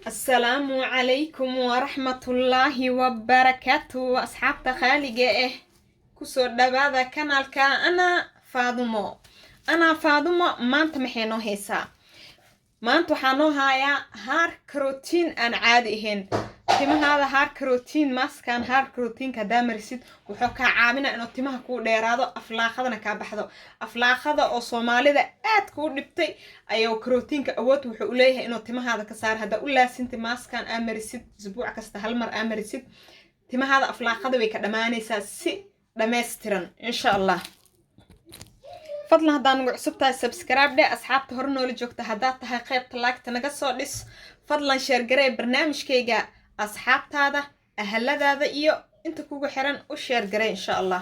Asalaamu calaykum waraxmatullaahi wabarakaatu. Asxaabta khaaliga ah, kusoo dhawaada kanaalka Anaa Faadumo. Anaa Faadumo maanta maxay noo haysaa? Maanta waxaa noo hayaa hair keratin aan caadi ahayn. Timahaada hair keratin mask-kan, hair keratin-ka haddaa marisid, wuxuu kaa caawinaa inuu timaha kuu dheeraado, aflaaqadana kaa baxdo. Aflaaqada oo Soomaalida aad kuu dhibtay ayuu keratin-ka awood wuxuu u leeyahay inuu timahaada ka saaro. Haddaa u laasinta mask-kan aa marisid, isbuuc kasta hal mar aa marisid, timahaada aflaaqada way ka dhammaanaysaa si dhammaystiran, insha Allah. Fadlan, haddaa nagu cusub tahay, subscribe dhe. Asxaabta hore noola joogta haddaad tahay, qaybta like-ta naga soo dhis. Fadlan share garee barnaamijkayga, asxaabtaada, ahaladaada iyo inta kugu xiran u share garee, insha Allah.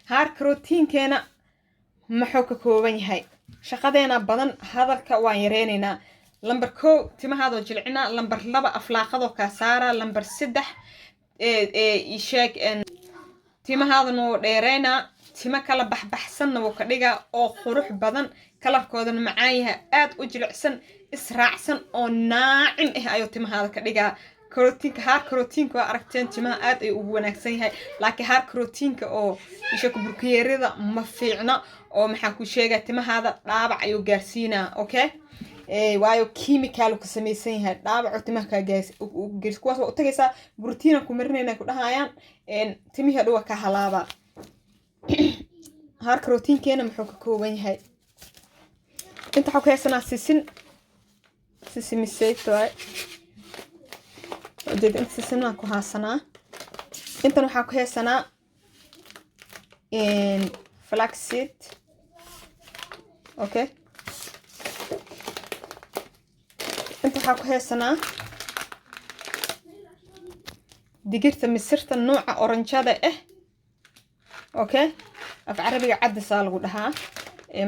Hair keratin-keena muxuu ka kooban yahay? Shaqadeena badan, hadalka waan yareynaynaa. Lambar 1, timahaadoo jilcinaa. Lambar 2, aflaaqadoo kaa saara. Lambar 3, sheeg, timahaadana wuu dheereynaa, timo kala baxbaxsanna wuu ka dhigaa oo qurux badan, color-koodana macaan yahay, aad u jilicsan, israacsan oo naacim ah ayuu timahaada ka dhigaa. Keratin-ka, hair keratin-ka waa aragteen, timaha aad ayuu ugu wanaagsan yahay, laakiin hair keratin-ka oo isha burkiyeerada ma fiicna, oo maxaa ku sheegaa, timahaada dhaabac ayuu gaarsiinaa. Okay, waayo chemical ka samaysan yahay, dhaabaco timaha kaa gaars. Kuwaas waa u tagaysaa, brotiina ku marinayna ku dhahayaan, timihii adhuwa ka halaaba. Hair keratin-keena muxuu ka kooban yahay? Inta waxaa ku haysanaa sisin, sesame seed waay. Ujeeda, inta sisinaan ku haasanaa. Intan waxaa ku haysanaa flaxseed. Okay, inta waxaa ku haysanaa digirta misirta nooca oranjada ah. Okay, af Carabiga cadisaa lagu dhahaa.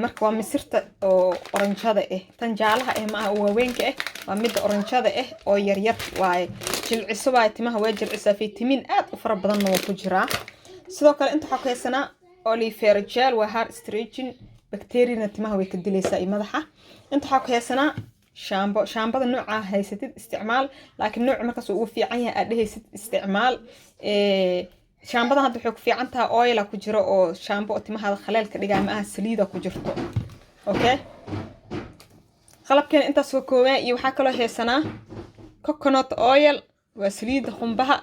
Marka waa misirta oo oranjada ah, tan jaalaha ah maaha oo waaweynka ah, waa midda oranjada ah oo yaryar waaye. Jilciso waaye, timaha waa jilcisaa, fitamiin aad u fara badanna waa ku jiraa. Sidoo kale inta waxaa ku haysanaa aloe vera gel, waa hair stretching, bacteriana timaha way ka dilaysaa iyo madaxa. Inta waxaa ku haysanaa shaambo. Shaambada noocaa haysatid isticmaal, laakiin nooca markaas uu ugu fiican yahay aad dhehaysid isticmaal. Shaambadan hadda waxay ku fiican tahay oil-a ku jiro, oo shaambo oo timahaada khaleelka dhigaa ma aha, saliida ku jirto. Okay, qalabkeena intaas waa koobaan. Iyo waxaa kaloo haysanaa coconut oil, waa saliidda qumbaha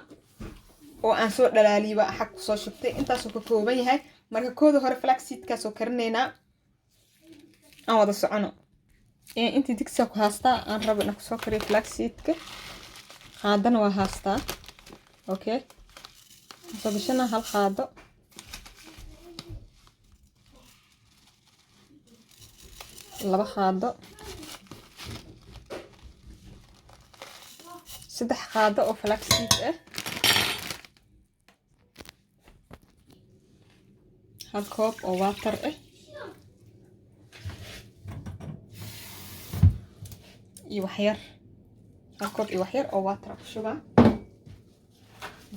oo aan soo dhalaaliyay, waa xag kusoo shubtay. Intaasuu ka kooban yahay. Marka kooda hore flaxseed-kaasoo karinaynaa, aan wada socono. Intii digsiga ku haastaa aan rabo inaan kusoo kariyo flaxseed-ka, qaadana waa haastaa. Okay, soo gashana hal qaado, 2 qaado, 3 qaado oo flaxseed ah, hal koob oo water ah iyo waxyar, hal koob iyo waxyar oo water ku shubaa.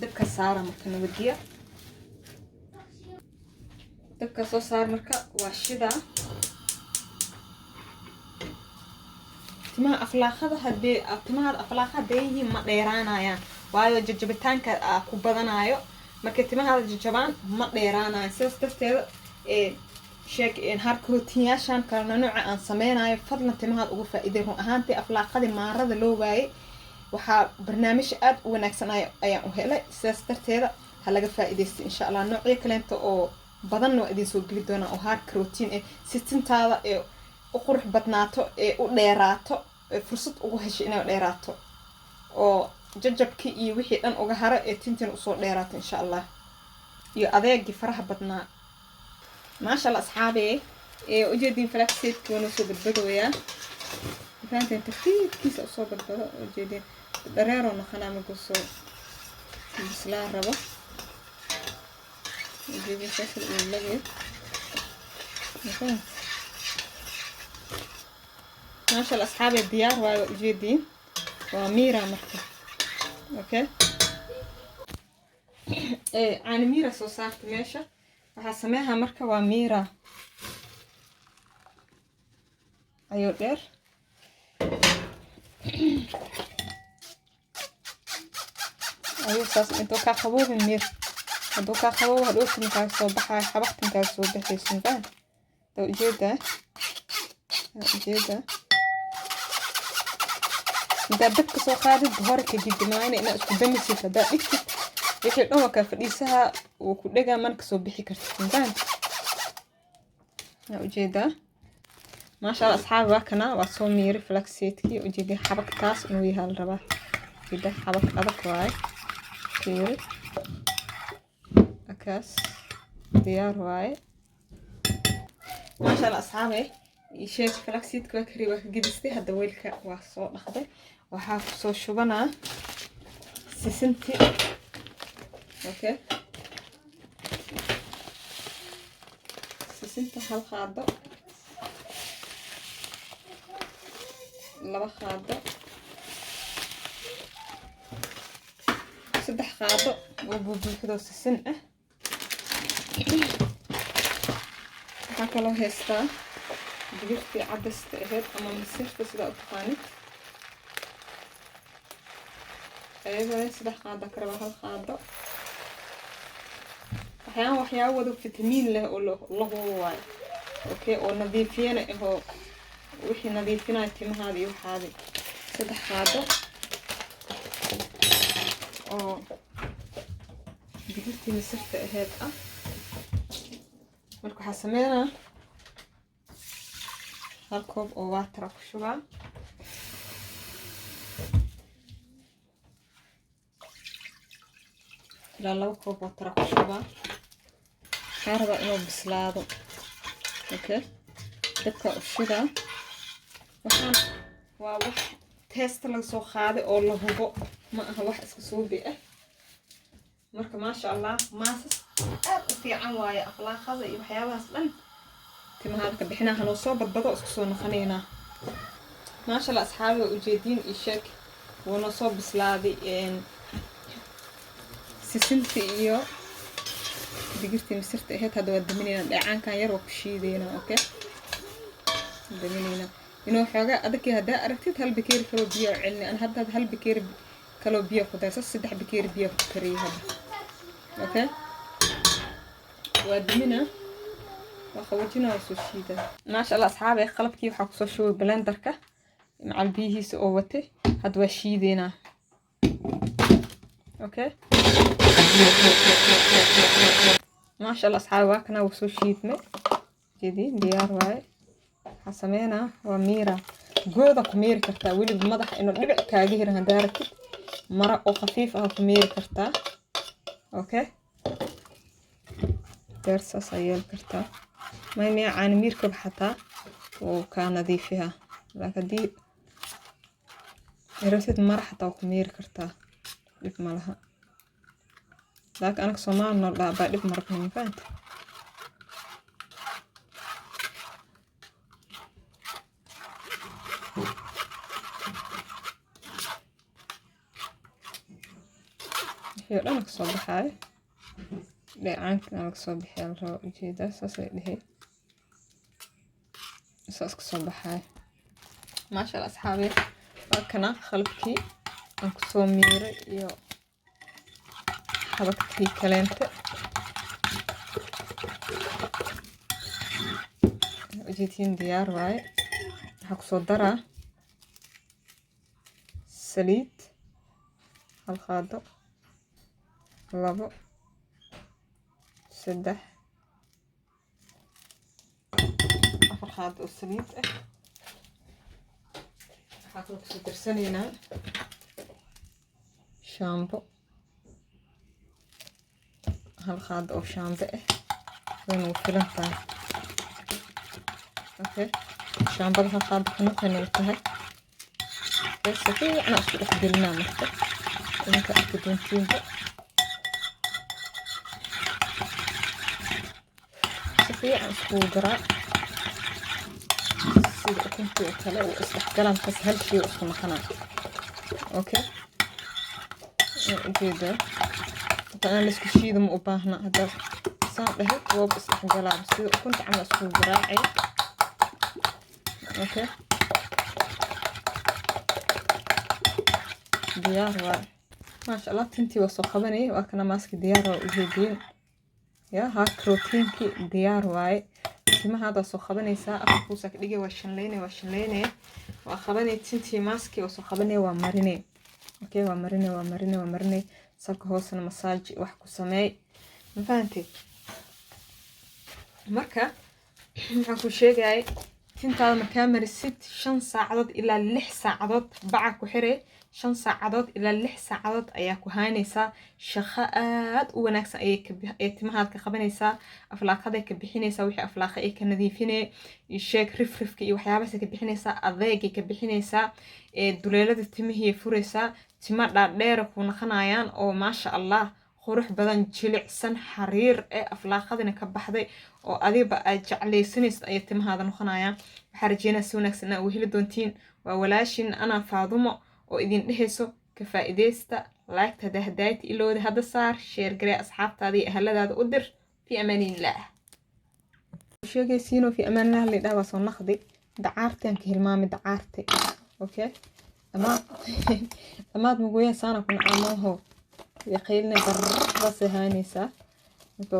Dabka saara marka, nabadiya dabka soo saar. Marka waa shidaa. Timaha aflaaqada hadee timahaada aflaaqa hadday yihiin, ma dheeraanayaan, waayo jajabitaanka ku badanayo. Markay timahaada jajabaan, ma dheeraanayan. Sidaas darteeda sheeg, hair keratin-yaashan kalena nooca aan sameynayo, fadlan timahaad uga faa'iiday. Run ahaantii aflaaqadii maarada loo waayay, waxaa barnaamij aad u wanaagsan ayaan u helay. Sidaas darteeda ha laga faa'iidaysto, insha Allah. Noocyo kaleento oo badanna waa idin soo geli doonaa oo hair keratin eh, si tintaada ee u qurux badnaato, ee u dheeraato, ee fursad ugu heshay inay dheeraato, oo jajabkii iyo wixii dhan uga haro, ee tintina usoo dheeraato, insha Allah, iyo adeegii faraha badnaa. Maasha Allah, asxaabe, ee ujeediin, flaxseed-ka waa soo badbadayaa. Fahanteen? Tartiibkiisa usoo badbado, ujeediin, dhareeroo noqonaa markuu soo bislaa rabo. Ujeediin, saas uu lagay. Maasha Allah, asxaabe, diyaar waayo, ujeediin, waa miira marka. Okay, caani miira soo saarta meesha. Waxaa sameeha marka waa miira ayuu dheer. Ayuu saas intuu kaa qaboobin miir. Hadduu kaa qaboobo, hadhowti makaaga soo baxaayo, xabagta makaaga soo baxayso, mafahant? Waa ujeedaa, waa ujeedaa. Intaad dabka soo qaadid hore ka gidi maayna inaad isku damisid. Haddaad dhigtid, wixii dhan waa kaa fadhiisaha, wuu ku dhegaa, mana kasoo bixi kartid, mafahant? Waa ujeedaa. Maasha Allah, asxaabi, waa kana, waa soo miiri flaxseedkii. Ujeedii xabagtaas inuu yahay la rabaa. Ujeeda, xabag adag waaye. Fiiri, akaas diyaar waaye. Maasha Allah, asxaabi, sheeg, flaxseedka waa kari, waa ka gedistay. Hadda weelka waa soo dhaqday. Waxaa kusoo shubanaa sisintii. Okay, sisinta hal qaado, 2 qaado, 3 qaado oo buubuuxdo sisin ah. Waxaa kaloo haystaa digirtii cadasta ahayd ama masirta, sidaa u taqaanid. Ayadana 3 qaado ka rabaa, hal qaado. Waxyaaba waxyaaba wada fitamiin leh oo la hubo waayo. Okay, oo nadiifiyana ahoo, wixii nadiifinaya timahaada iyo waxaadi. 3 qaado oo digirtii masirta ahayd ah. Marka waxaa sameynaa hal koob oo water ku shubaa, ilaa 2 koob water ku shubaa. Waxaa rabaa inuu bislaado. Okay, dabka u shidaa. Waxaan waa wax test laga soo qaaday oo la hubo, ma aha wax iska suubi ah. Marka maasha Allah, maasas aad u fiican waaye, akhlaaqada iyo waxyaabahaas dhan timahaada ka bixinaa. Hanoo soo badbado, isku soo noqonaynaa. Maasha Allah, asxaabiga, ujeediin iyo sheeg, wuuna soo bislaaday sisintii iyo digirtii misirta ahayd. Hadda waa daminaynaa, dheecaankan yar waa ku shiidaynaa. Okay, daminaynaa. Inuu xoogaa adagkii haddaa aragtid, hal bakeeri kaloo biyo oo celini. An hadda hal bakeeri kaloo biyo ku darsa, 3 bakeeri biyo ku kariyay hadda. Okay, waa daminaa, waa qaboojinaa, waa soo shiidaa. Maasha Allah, asxaabi, qalabkii waxaa kusoo shubay blenderka macal biyihiisa oo watay. Hadda waa shiideynaa. Okay, maasha Allah, asxaabi, waa kana, wuu soo shiidmay. Jeediin, diyaar waaye. Waxaa sameynaa waa miira, gooda ku miiri kartaa. Weliba madaxa inuu dhibic kaaga hiran haddaa rabtid, mara oo khafiif ah ku miiri kartaa. Okay, deer saas aa yeeli kartaa. May miya, caani miirkaba xataa wuu kaa nadiifiyaa, laakiin haddii rabtid mara xataa waa ku miiri kartaa, dhib ma laha. Laakiin anaga Soomaali noo dhaabaa, dhib ma rabno, ma fahanta? Wixii oo dhan kasoo baxaayo, dheecaankana laga soo bixiyaa la rabaa. Ujeedaa, saasay dhihi, saas kasoo baxaayo. Maasha Allah, asxaabi, waa kana qalabkii aan kusoo miiray iyo xabagtii kaleente. Ujeedtiin, diyaar waaye. Waxaa kusoo daraa saliid, hal qaado, 2, 3, 4 qaado oo saliid ah. Waxaa kaloo kusoo darsanaynaa shaambo, hal qaado oo shaambo ah, wayna ugu filan tahay. Okay, shaambada hal qaado ka noqayna tahay. Okay, si fiican isku dhex gelinaa. Marka idinka arki doontiinba, si fiican iskugu garaa sida ukuntii oo kale uu isdhexgalaan, kas hal shay isku noqonaa. Okay, ujeedaa, hata aan laisku shiido ma u baahna. Haddaa saan dhahay, waaba isdhexgalaa, sida ukunta camal iskugu garaacay. Okay, diyaar waay. Maasha Allah, tintii waa soo qabanayay. Waa kana maaski, diyaar waa, ujeediin ya ha proteinkii diyaar waaye. Timahaada soo qabanaysaa, afar kuusaa ka dhigay, waa shanleynay, waa shanleynay, waa qabanay tintii, maaski waa soo qabanay, waa marinay. Okay, waa marinay, waa marinay, waa marinay. Salka hoosena massage wax ku sameey. Ma fahantay? Marka waxaan ku sheegayay, tintaada markaa marisid, 5 saacadood ilaa 6 saacadood baca ku xiray. 5 saacadood ilaa 6 saacadood ayaa ku haynaysaa. Shaqo aad u wanaagsan ayay timahaad ka qabanaysaa. Aflaaqaday ka bixinaysaa, wixii aflaaqa ay ka nadiifinay, sheeg, rifrifka iyo waxyaabahaas ka bixinaysaa, adeegay ka bixinaysaa, duleelada timihii furaysaa. Tima dhaadheera ku naqanayaan oo maasha Allah qurux badan, jilicsan, xariir ee aflaaqadina ka baxday oo adiba aad jeclaysanaysid ayay timahaada noqonayaan. Waxaa rajeynaa si wanaagsan inaa uga heli doontiin. Waa walaashin Anaa Faadumo oo idin dhehayso ka faa'iidaysta. Laagta hadaahdaayta ilowda hadda saar, share garee, asxaabtaada iyo ahaladaada u dir. Fi amaaniillah sheegaysiino, fi amaanillah laydhaha. Waa soo naqdi, dacaartaan ka hilmaamay, dacaarte. Okay, dhamaad dhamaad magoya saana ku nacamooho yaqiilna barardaasay haynaysaa. Marka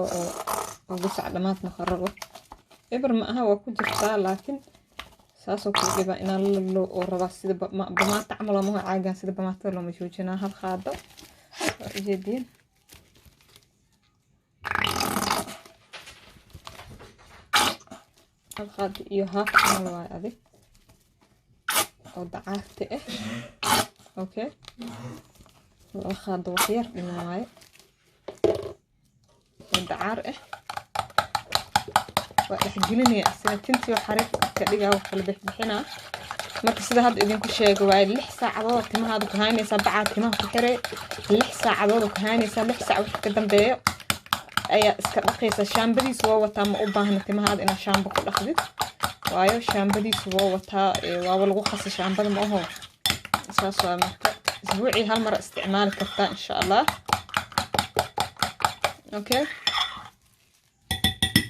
oo gusac dhamaad maqarabo eber ma aha, waa ku jirtaa, laakiin saasoo kuu dhibaa inaa la loo oo rabaa sida bamaata camal oo maho. Caagan sida bamaatada looma joojinaa. Hal qaado waa ujeediin, hal qaado iyo haaf camal waay adig oo dacaarta ah. Okay, laba qaado wax yar dhiman waaye oo dacaar ah. Waa dhexgelinaya asina tintii oo xariif ka dhigaa, wax kala bixbixinaa. Marka sida hadda idinku sheego waaye, 6 saacadood timahaada ku haynaysaa, bacaa timaha ku xiray, 6 saacadood ku haynaysaa. 6 saac wixii ka dambeeyo ayaa iska dhaqaysa. Shaambadiisu waa wataa, ma u baahna timahaada inaad shaamba ku dhaqdid, waayo shaambadiisu waa wataa, waaba lagu khasa shaambada, ma aho? Saas waa. Marka isbuucii hal mar isticmaali kartaa, insha Allah. Okay,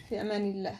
fi amaan illah.